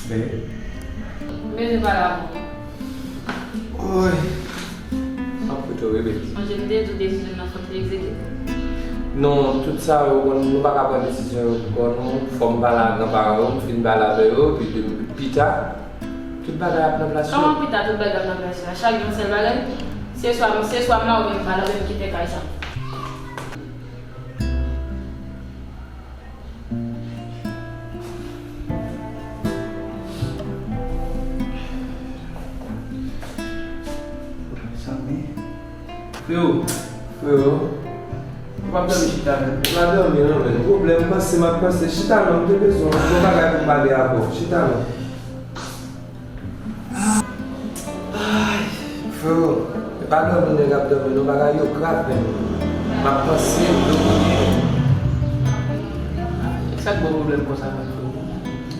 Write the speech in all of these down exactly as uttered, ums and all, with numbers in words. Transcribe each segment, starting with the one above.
M bezwen pale avè w. Woy. M ap koute w, bebe. Sonje m te di w desizyon m nan fòk li egzekite. Non, tout sa yo, nou pa ka pran desizyon yo pou kò nou. Fò m pale ak granparan yo, m fin pale avè yo, epi de, pita, tout bagay ap nan plas yo. Kòman pita tout bagay ap nan plas yo? Chak jou yon sèl bagay? Se swa, se swa m la oubyen m pa la, oubyen m kite kay sa. Mezanmi. Freo. Freo. Ou p ap dòmi chita, menm? M pa dòmi, non, menm. Pwoblèm, panse, m ap panse. Chita, non, m te bezwen yon bagay pou m pale avè w. Chita, non. Ay, freo, e pa dòmi nèg ap dòmi non, bagay yo grav menm. M ap panse, m dòmi. Sa k ba w pwoblèm konsa menm, freo?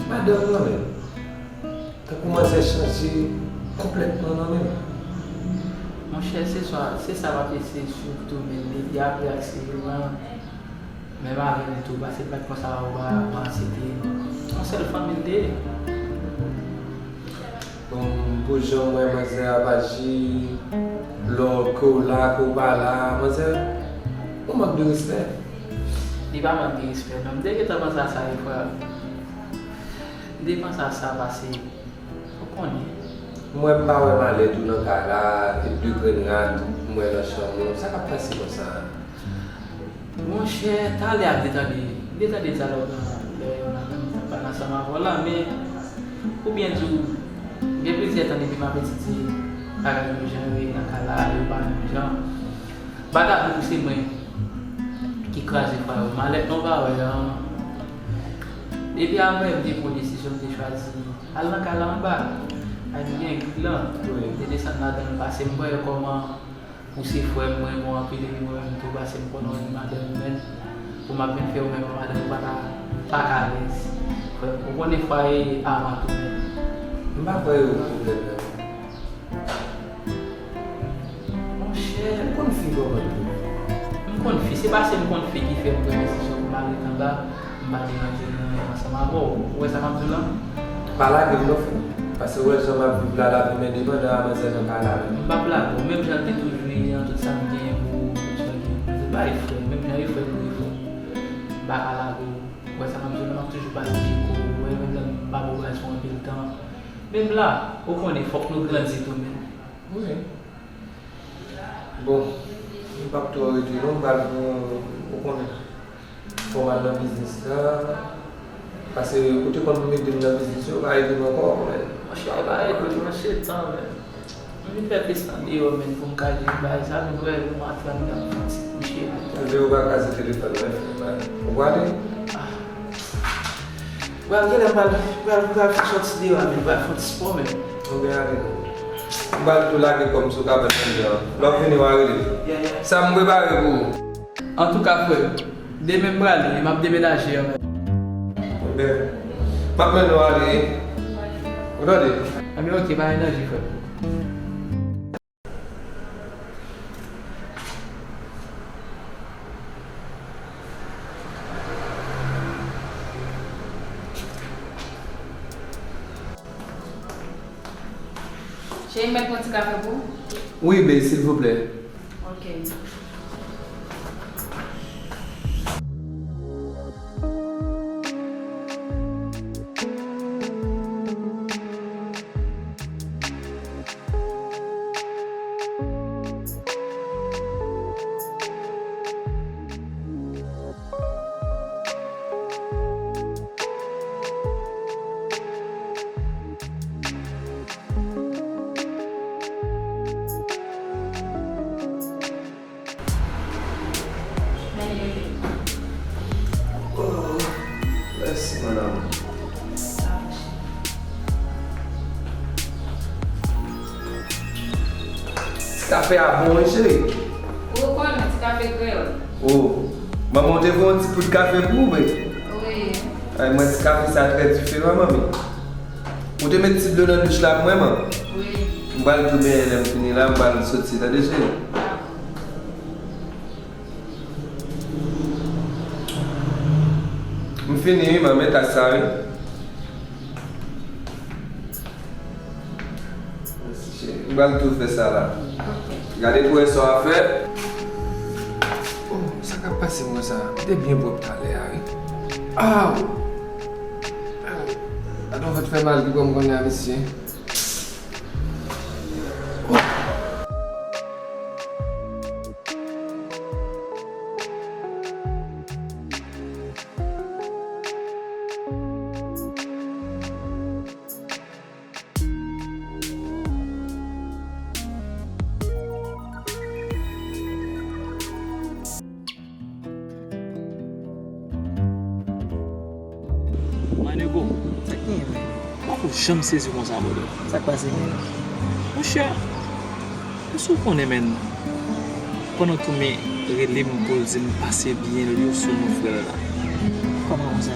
Madanm nan menm. Tankou manzè chanje konplètman nan menm. Monchè, se sa, se sa m ap eseye swiv tou, men depi apre aksidan an, menm avè m tou, paske m pa t konsa ou pa, pa, se te yon sèl fanmi l te ye. Bon, pou jan m wè manzè ap aji, lè ke w la, ke w pa la, manzè, yon mank de respè. Li pa mank de respè, non. M te gentan panse a sa, wi, frè. M te panse a sa, paske, ou konnen. Mwen, m pa wè malèt ou nan kay la, e de grenn rad, m wè nan chanm ou. Sa k ap pase konsa? Monchè, talè a m te tande, m te tande sa lè w nan, lè w nan, nan, nan, ansanm avè w la, men pou byen di w, gen plizyè tan depi m ap etidye bagay yo jan yo ye nan kay la, yo pa menm jan. M pa ta vle pou se mwen ki kraze fwa yo. Malèt non pa wè an. Depi apre m te pran desizyon, m te chwazi al nan kay la anba. Ay m gen gri lan. Wi. M te desann ladan l pase m wè kòman Ou se frè m, mwen renmen w anpil, epi mwen menm tou, paske m konnen w renmen madanm ou, men pou m ap vin fè ou menm ak madanm ou pa ka, pa ka alèz. Frè m, ou konnen fwaye avan tou, men. M pa kwè yo pwoblèm nan. Monchè. M konn fi kòman l ye. M konn fi, se paske m konn fi ki fè m pran desizyon pou m al ret anba. M pa te nan jodi an ansanm avè w. Ou wè sa m ap di w la? Pa lage m non, frè. Paske w wè jan m ap viv la, lavi m endepandan a, manzè nan pa lage m. M p ap lage w. Menm jan l te toujou ye an, tout sa m genyen pou ou, tout sa m genyen pou ou. Se pa efò, menm jan efò pou efò. M pa ka lage w. Ou wè sa m ap di w la, m ap toujou pale piko. Ou wè, menm jan m pa bo gaz pou anpil tan. Menm la, ou konnen, fòk nou grandi tou, menm. Wi. Bon, m p ap twò rete non, m pral pran, ou konnen. Fò m al nan biznis la. Paske ou te konn pou m ede m nan biznis yo, ou pa ede m ankò, men. Monchè, ou pa ede m, monchè, tan, men. M vin fè fes lan deyò, men, pou m ka jere bagay sa, men vrèman, m ap tann nan fon ti kouche. Ou vle ou pa kraze telefòn nan, frè, ou prale? Ah. Pral genlè m pral, pral, pral sòti deyò a, men pral fè yon ti spò, men. Ou byen ale non. M pral tou lage kò m sou kabann nan deyò a. Lè w vini, w a rele. Yeah, yeah. Sa m prepare pou ou. Antouka, frè, demen m prale, m ap demenaje an. Ebyen, m ap mennen w ale. Ou tande? Ebyen, oke, pa gen danje, frè. Cheri, m mèt pran ti kafe pou ou? Wi, bae, silvouplè. Ok. Oh, mèsi, mon amour. Ti kafe a bon, wi, cheri. Ou konnen, ti kafe kreyòl. Oh, manman w te voye yon ti poud kafe pou ou, wi. Wi. Ay, mwen, ti kafe sa trè diferan, manmi. Ou te met ti dlo nan douch la pou mwen, man? Wi. M pral tou benyen lè m fini la, m pral soti, tande, cheri? M fini, wi, man, men tas sa, wi. Pral tou fè sa la. Gade pou wè sa w ap fè. Oh, sa k ap pase mwen sa? M te byen pwòp talè a, wi. Aw! Aw! Gade yon vant fè mal ki pran m kounye a, mesye. Oh! Manego, sa k genyen, men? M poko janm sezi konsa, brother. Sa k pase, men? Monchè, èske w konnen, men, pandan tou men rele m pou l di m pase byen l yo sou non frè l la? Kòman konsa?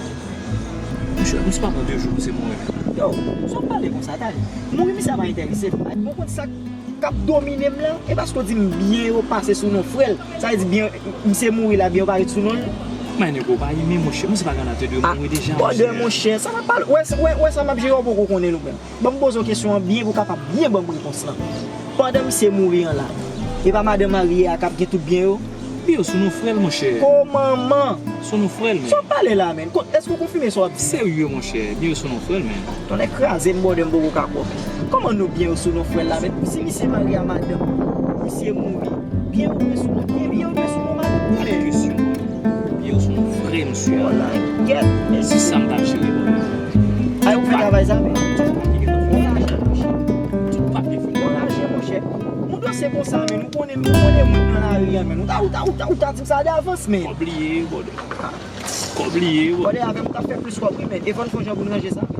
Monchè, misye pa pran de jou pou se mouri, men. Yo, sa w pale konsa, tande? Mouri misye a pa enterese m. Bon, konn sa k ap domine m la, e paske w di m byen yo pase sou non frè l. Sa vle di byen, misye mouri la, byen yo pa ret sou non l? Manego, pa renmen, monchè. Misye pa grann atè de mouri deja, monchè. Bòdè, monchè, sa m ap pale. Wè, wè, wè sa m ap jere, w poko konnen l ou menm. Ban m poze w kesyon an byen pou w kapab byen ban m repons lan. Pandan misye mouri an la, e pa madanm marye a k ap gen tout byen yo? Byen yo sou non frè l, monchè. Kòman? Sou non frè l, men. Sa w pale la, men? Èske w konfime sa w ap di? Serye, monchè. Byen yo sou non frè l, men. Tonnè kraze m, bòdè, m poko ka kwè w, men. Kòman non byen yo sou non frè l la, men? Si misye marye a madanm, misye mouri, byen yo dwe sou non, byen, byen yo dwe sou non madanm, men. Kesyon. Byen yo sou non frè misye a. Oh la, kèt, mesye. Se sa m t ap jere, bòdè. Ay, ou fè travay sa, men. Tout papye fini. Bon lajan, monchè. Yon dosye konsa, men, ou konnen, ou konnen moun nan lari a, men. Ou ta, ou ta, ou ta, ou ta di m sa davans, men. Kòb li ye, bòdè. Kòb li ye, bòdè. Bòdè, avè m, ou t ap fè plis kòb, wi, men. E fò n fè yon jan pou n ranje sa, men.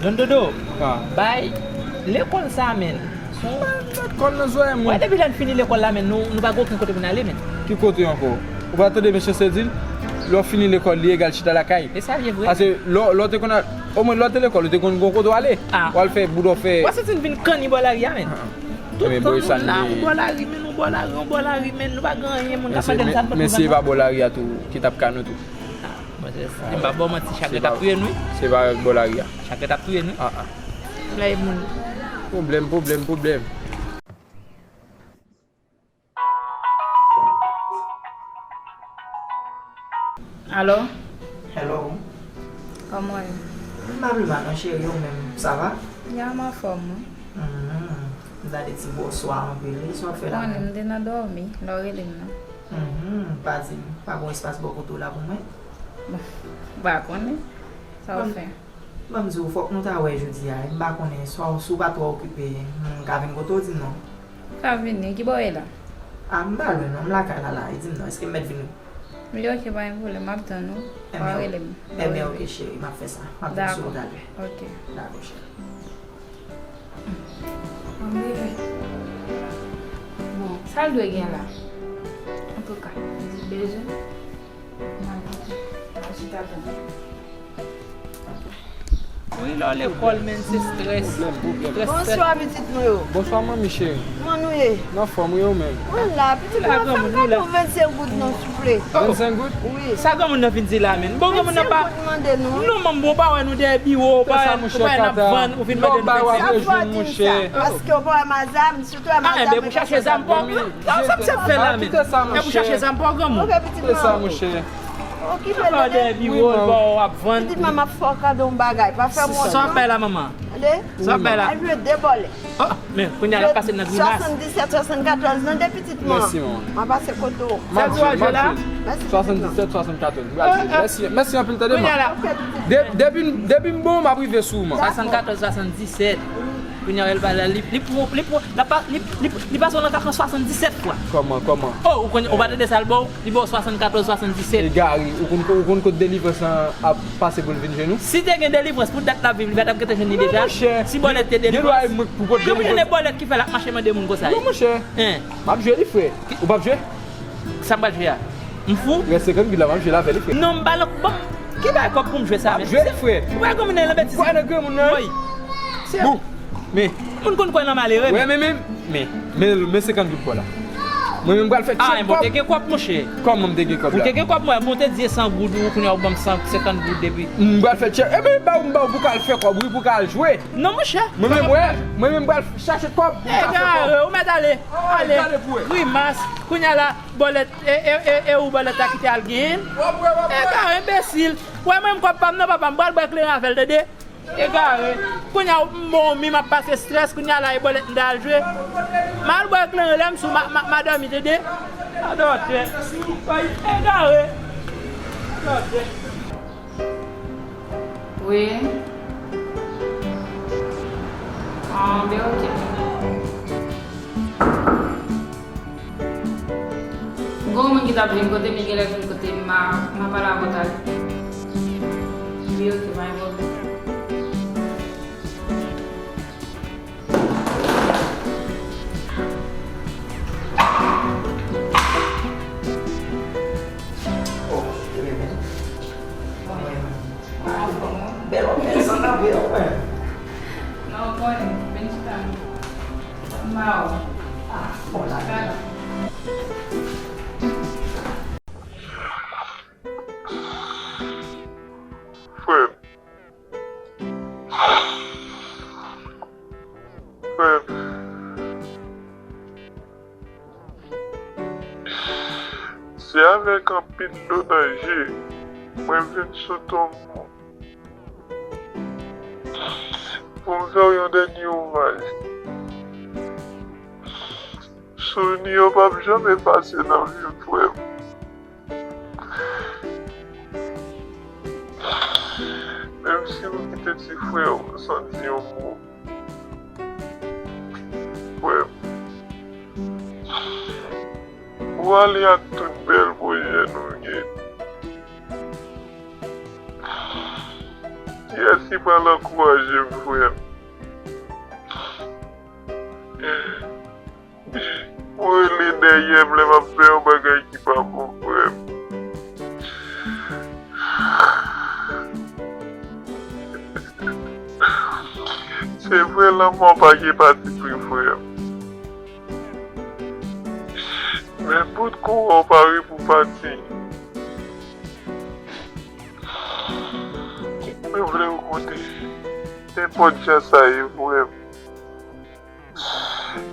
Don Dodo, bay lekòl sa, men. Lekòl nan zòrèy mwen. Wè, depi lè n fini lekòl la, men, nou, nou pa gen okenn kote pou n ale, men. Ki kote ankò? Ou pa tande mesye se di l, lè w fini lekòl, li egal chita lakay. E sa l ye vre. Paske lè, lè w te konn al, omwen lè w te lekòl, ou te konn gen kote w ale. Ah. W al fè boudò fè. W ap santi n vin kanni bò lari a, men. Tout tan nou la, yon bò lari, men, yon bò lari, yon bò lari, men, nou pa gen anyen, moun k ap mande n sa, nou pa t. Men si e pa bò lari a tou, ki t ap ka nou tou. Ah, monchè, si m pa ba w manti, chagren t ap touye n, wi. Se pa bò lari a. Chagren t ap touye n, wi. Ah, ah. Lè moun. Pwoblèm, pwoblèm, pwoblèm. Alo? Hello. Kòman w ye? M pa pi mal non, cheri, ou menm, sa va? Ya, m anfòm, wi. Hmm, m tande ti bonswa anpil, wi, sa w ap fè la menm? Konnen m te nan dòmi, lè w rele m nan. Hmm, pa di m, pa gen espas bò kote w la pou mwen? Bon, m pa konnen. Sa w fè? Ban m di w, fòk nou ta wè jodi a, m pa konnen, swa w, si w pa twò okipe, m ka vin kote w, di m non. Ka vini, ki bò w ye la? A, m pa lwen non, m lakay la la, e di m non, èske m mèt vini? Li oke, pa gen pwoblèm, m ap tann ou, w a rele m. Enben, oke, cheri, m ap fè sa, m ap vin sou ou talè. Dakò, oke. Dakò, cheri. M rive. Bon, sa l dwe gen la? Antouka, li bezwen. Wi, lè w lekòl, men, se strès. Pwoblèm, pwoblèm. Strès, strès. Bonswa, pitit mwen yo. Bonswa, manmi cheri. Kòman nou ye? N anfòm, wi, ou menm? Mwen la, pitit mwen, fè m gade yon vennsenk goud non, souple. Vennsenk goud? Wi. Sa granmoun nan vin di la, men? Bon, granmoun nan pa. Vennsenk goud mande nou. Non, manm, bon, pa wè nou dèyè biwo, pa wè n ap vann, ou vin mande nou vennsenk goud. Sa fò di m sa, paske w pa wè m a zam, sitou wè m a zam, mwen pa fè zam. Sa w ap fè la, men? Kite sa, monchè. Kite sa, monchè. Okipe l, tande. Wi, manman. Pitit manman ap fè w kado yon bagay. Pa fè m wont non. Sa w ap bay la, manman? Tande? Sa w ap bay la? Al jwe de bòlèt. Oh, men, kounye a l ap pase nan grimas. Swasanndisèt, swasannkatòz, tande, pitit mwen. Mèsi, manman. M a pase kote w. Sa w ap jwe la? Mèsi, pitit mwen. Swasanndisèt, swasannkatòz. M pral jwe. Mèsi, mèsi anpil, tande, manman. Kounye a la. De-, depi, depi m bon, m ap rive sou ou, manman. Swasannkatòz, swasanndisèt. Kounye a, l pa la, li, li pran, li pran, l ap pa, li, li, li pase w nan katran swasanndisèt fwa. Kòman, kòman? Oh, ou konn, ou pa tande sa l ba w? Li ba w swasannkatòz, swasanndisèt. Egare, ou konn, ou konn kot delivrans lan ap pase pou l vin jwenn ou? Si te gen delivrans pou dat l ap viv, li pa t ap gentan jwenn li deja? Non, monchè. Si bòlèt te delivrans. Gen dwa e mwen pou pot delivrans. Konbyen de bòlèt ki fè l ap mache mande moun konsa? Non, monchè. Hein? M ap jwe li, frè. Ou p ap jwe? Sa m pral jwe a? M fou? Rès senkant goud la, m ap jwe l avè li, frè. Non, m ba l, bon, ki bay kòb pou m jwe sa, men? M ap jwe li, frè. Ou pa granmoun nan, nan betiz. Ou pa nan granmoun nan? Wi. Bon, men. Moun konn kwè nan malere, men. Wè, men, men, men, men, men senkant goud pa w la. Mwen menm m pral fè tchèk kòb. Ah, bon, te gen kòb, monchè. Kòman m te gen kòb la? Ou te gen kòb, mwen, bon, te di e san goud, ou kounye a ou ban m san, senkant goud depi. M pral fè tchèk. Ebyen, ba ou, m ba ou pou k al fè kòb, wi, pou k al jwe. Non, monchè. Mwen menm, wè, mwen menm m pral chache kòb pou m ka fè kòb. Egare, ou mèt ale. Ale. Gade pou wè. Grimas, kounye a la, bòlèt, e, e, e, e ou bòlèt la kite al genyen l. W ap wè, w ap wè. Egare, enbesil. Wè, mwen menm kòb pa m nan, papa, m pral bwè kleren avè l, tande. Egare. Kounye a, m bon, mi m ap pase estrès, kounye a la, e bòlèt m t al jwe. M al bwè kleren, lè m sou, ma, ma, m a dòmi, tande. Adòtè. Egare. Adòtè. Wi. Ah, ben, ok. Gon moun ki t ap vin kote m, li genlè vin kote m, m a, m a pale avè w talè. Wi, ok, pa gen pwoblèm. Oh, bebe. Bèl, bèl, san kanpe, wi. Non, w konnen, vin chita. Mao. Ah, bon, la. Frè m. Frè m. Se avèk anpil dlo nan je mwen vin sou tonm ou pou m fè w yon dènye omaj. Souvni yo p ap janm efase nan vi m, frè m. Menm si ou kite ti frè w san di yon mo. Frè m, ou ale ak tout bèl pwojè nou gen. Kiyès ki pral ankouraje m, frè m? Ou rele dèyè m lè m ap fè yon bagay ki pa bon, frè m. Se vre, lanmou pa gen patipri, frè m. Men bout kou a w pare pou pati. Mwen vle w koute. Nenpòt jan sa ye, frè m.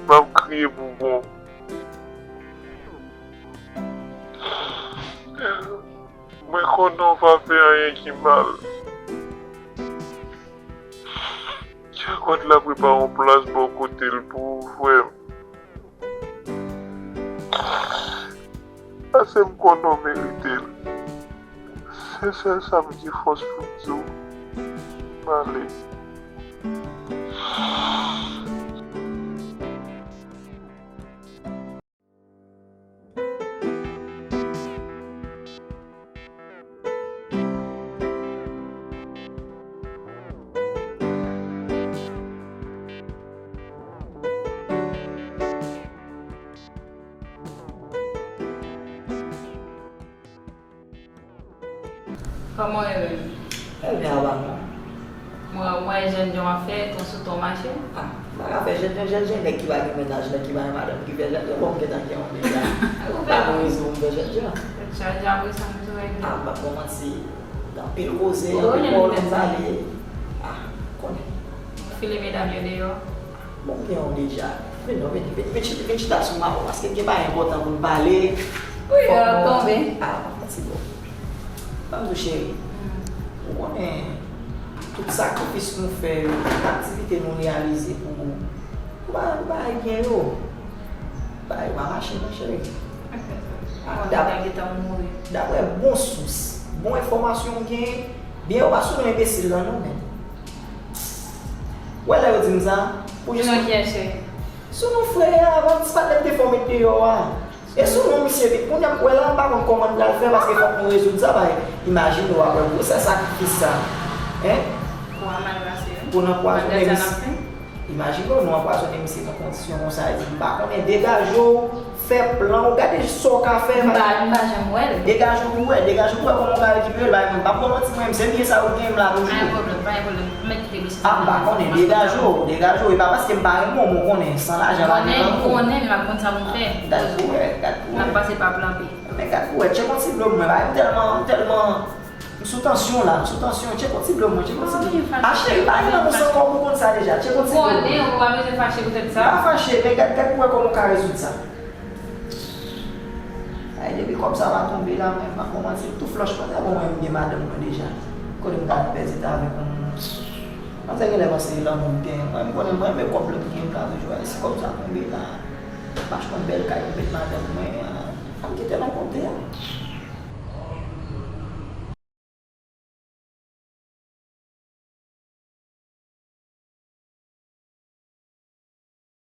M ap kriye pou bon. Mwen konnen w pa fè anyen ki mal. Djagòt la prepare yon plas bò kote l pou ou, frè m. Paske m konnen w merite l. Se sèl sa m gen fòs pou m di w. M ale. Kòman w ye menm? Trè byen, apa non? Mwen, mwen jènjan w ap fè, ton sou ton mache. Ah, m pa ka fè jènjan, jènjan, nèg ki pa gen mennaj, nèg ki pa gen madanm ki fè jènjan, bon, m gentan gen yon deja. Ou fè pa bon rezon pou m fè jènjan. Jènjan apre sa, m bezwen regle. Ah, m p ap ba w manti, gen anpil koze, anpil pwoblèm pale. Ah, konnen. Ou file medam yo deyò. Bon, m gen yon deja. Vin non, vin, vin, vin chita, vin chita sou mawon, paske m gen bagay enpòtan pou n pale. Wi, yo ap tonbe. Ah, pati bon. Ban m di w, cheri, ou konnen tout sakrifis nou fè yo, tout aktivite nou reyalize pou, pou ba-, pou bagay byen yo. Bagay yo pa mache non, cheri. Daprè bon sous, bon enfòmasyon m genyen, byen yo pa sou non enbesil lan non, men. Wè lè yo di m sa, pou jis. Sou non kiyès, cheri? Sou non frè a, avan ti patnè m te fè w met deyò a. E sou non misye, epi kounye a m wè la, m pa konn kòman m pral fè, paske fòk nou rezoud sa, paske imajine w apre gwosè sakrifis sa. Hein? Pou ann ankouraje misye. Pou n ankouraje misye. Imajine w, nou anpwazonnen misye nan kondisyon konsa, li di, m pa konnen, degaje w, Fè plan, ou gade sa w ka fè. M pa m pa janm wè l. Degaje w pou wè, degaje w pou wè kòman w ka rekipere l. Bay mwen, m p ap ba w manti, mwen menm, se byen sa ou gen m la pou Pa gen jwe. pwoblèm, pa gen pwoblèm. M mèt kite dosye A, m pa konnen, degaje w, degaje w. E pa paske m pa renmen w, men w konnen, san lajan pa gen Konnen, lanmou. konnen, men m ap konn sa pou m fè. Gad pou wè, gad pou M ap wè. Pase pa plan B. Men gad pou wè, tcheke yon ti dlo pou mwen, bay, m tèlman, m tèlman, m sou tansyon la, m sou tansyon, tcheke yon ti dlo pou mwen, tcheke yon ti dlo. A cheri, pa gen lanmou san kòb, ou konn sa deja, tcheke yon ti dlo pou mwen. Konnen, ou pa bezwen fache poutèt M sa. pa fache, men gad, gad pou wè kòman w ka rezoud sa. Ay, depi kòb sa pa tonbe la, mwen pa bon manti, tou flòch mwen, ta bon mwen, m gen madanm mwen deja. Kote m ka pèdi tan avèk yon moun. Manzè genlè panse lanmou m gen, mwen, m konnen mwen, men kòb lòt gen, m ka toujou, ay, si kòb sa tonbe la, m achte yon bèl kay pou met madanm mwen, an, an m kite nan kote a.